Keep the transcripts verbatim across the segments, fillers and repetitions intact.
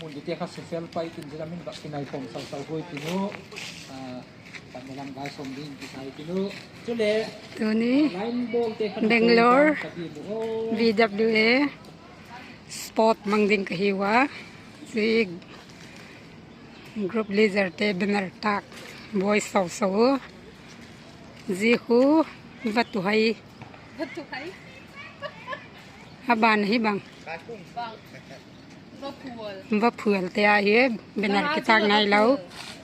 Mun dite kha sifel pai tin zia lam in va kinai pom sau sau huai tin u. Ah, pan lam vai som ding kisai tin u. Chule tuni line ball te kha Bangalore ka di mu. V W A sport mang ding ka hi ua. Zia group leader te banner tâk buai sau sau u. Zia khu va tu hai. A ban hi bang. Vaphual te ahi, banner kitâk nai lo.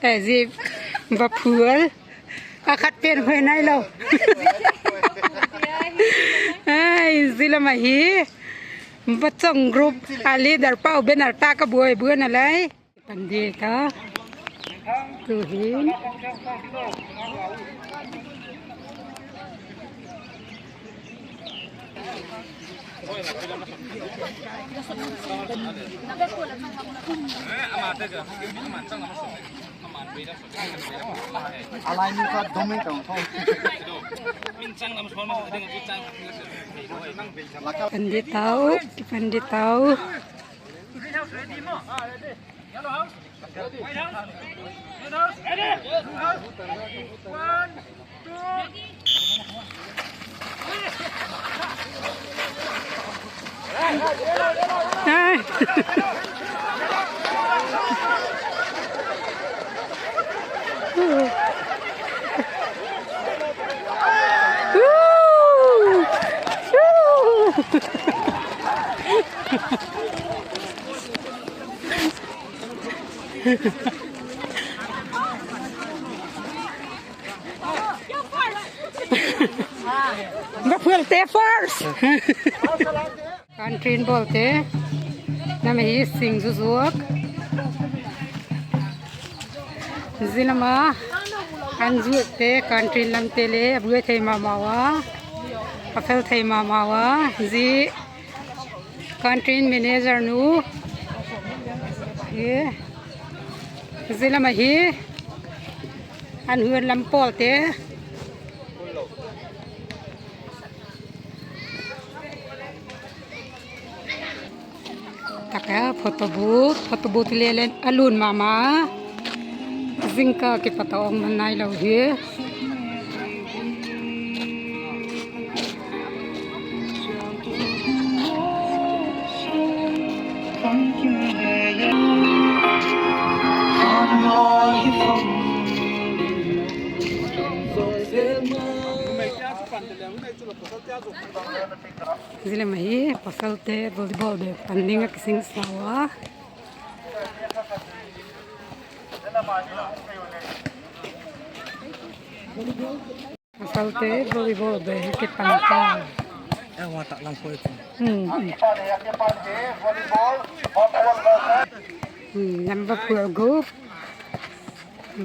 Eh, zia vaphual. A khat pen hoi nai lo. Ai, zia lam ahi. Vachong group a leader pau banner tâk a buai buai na lai. Pan di ta. Tu hin. Pan di tau, pan di tau. Vaphual te first. Country in ball te. Nam hi sing zuzuak. Zia lam a an zuak te country in lam te le a buai thei ma ma ua. A fel thei ma ma ua. Zia Country manager nu hi, zia lam ahi, an huan lam pawlte. Tak a photo booth, photo booth le le a lun ma ma. Zingkal kipat a ong man nai lo hi. Zia lam ahi, pasalte volleyball bêk pan ding a kisingsa ua. Pasalte volleyball bêk kipan ta. Hmm. Hmm, lam va phual gu.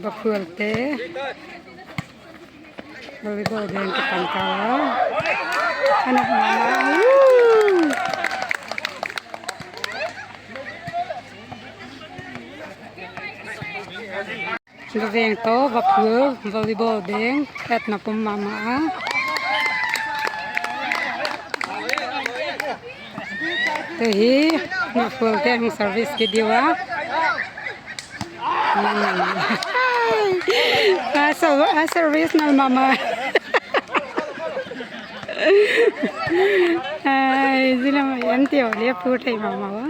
Va phualte. Volleyball bêk kipan ta. Ana ma ma. Veng to, va phual, volleyball bêk, etna pum ma ma a. Te hi, va phualte hung service kit diu a. A so, a service nal ma ma. Ai, zia lam a en tiu le phu thei ma ma a.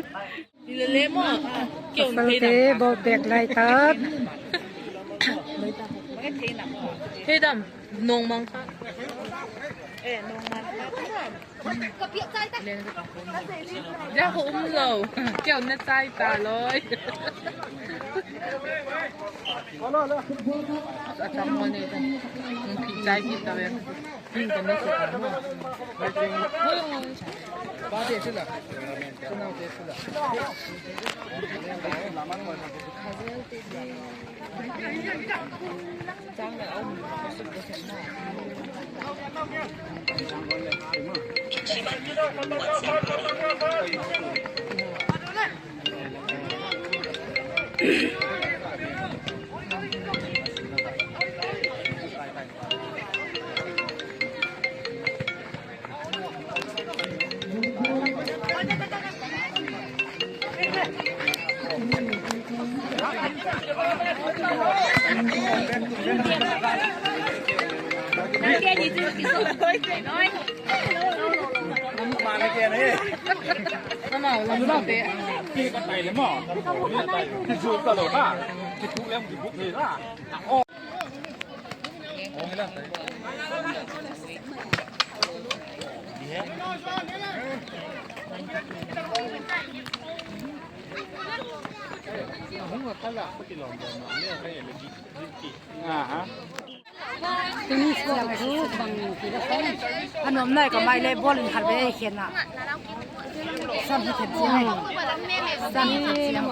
Pasalte ball bêk lai tak. Thei dam, nong mang kha. Ja ko um lo. Keu na chai ta loi. A tam mo ne ta. Nong phi chai phi ta ve. A nuam nai ka mai le ball in khat ve khen a. San hi khen chiang. San hi khen chiang.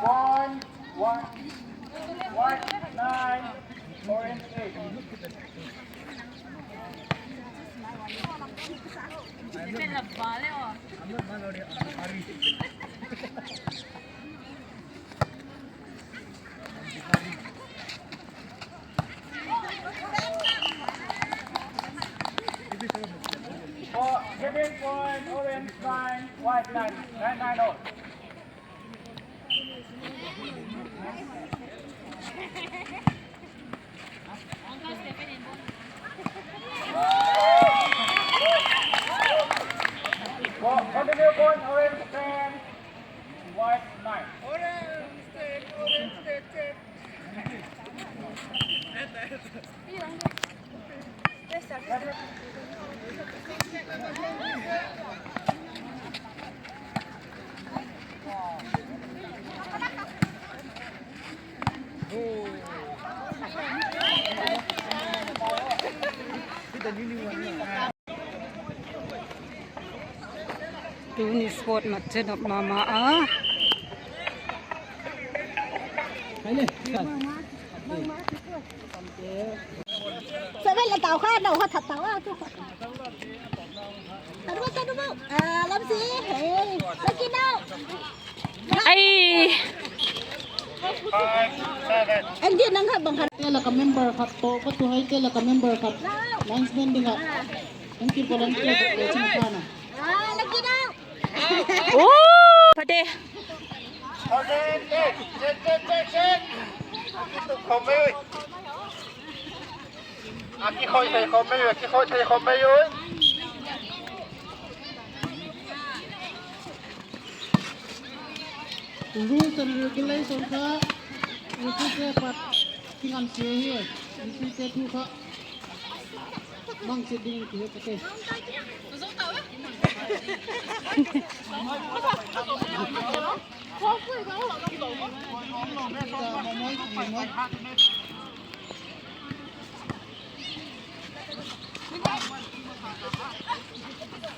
One, one, one, nine, orange eight. Oh, giving point, orange nine, white nine, nine nine all. Oh, continue point, orange ten, white nine. Orange ten, orange ten, ten. Tuni sport match chenop mama a. Seven la tau kha, nau kha that tau a tu kha. Tadu, tadu, ah, lam si, hey, laki nau. Ai. Andy nang kha bang kha. Te la ka member khat to, ka tu hai te la ka member khat. Linesman ding a. Anti volunteer le chin kha na. Ah, laki nau. Oh, pate. Check, check, check, check. Aki khoi thei khom mai, aki khoi thei khom mai oi. Rules and regulation kha, rules kha pat kingan sia hi, rules kha thu kha. Bang si ding ki he pate.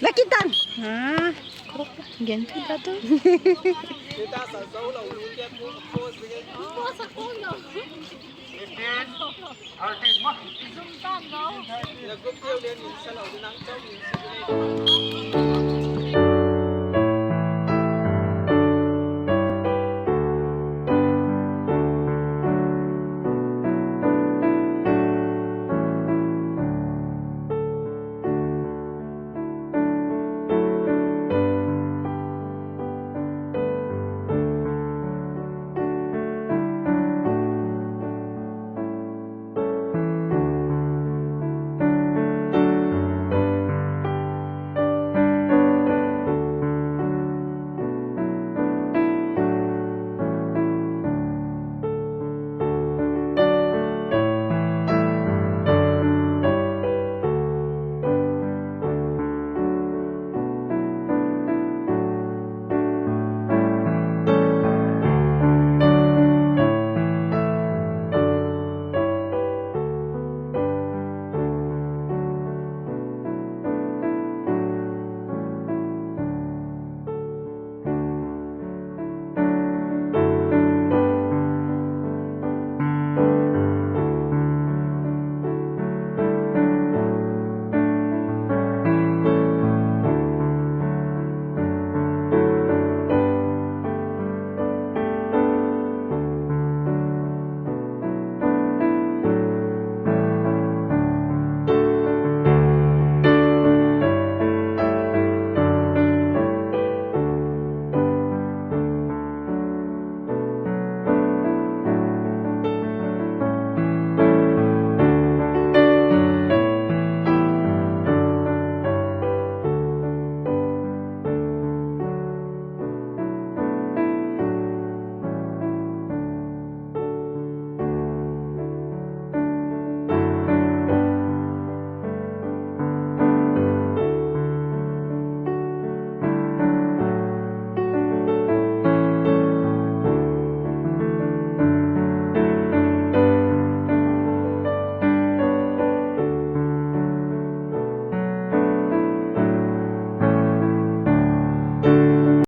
Laki tang. Ah, gen tu da tu.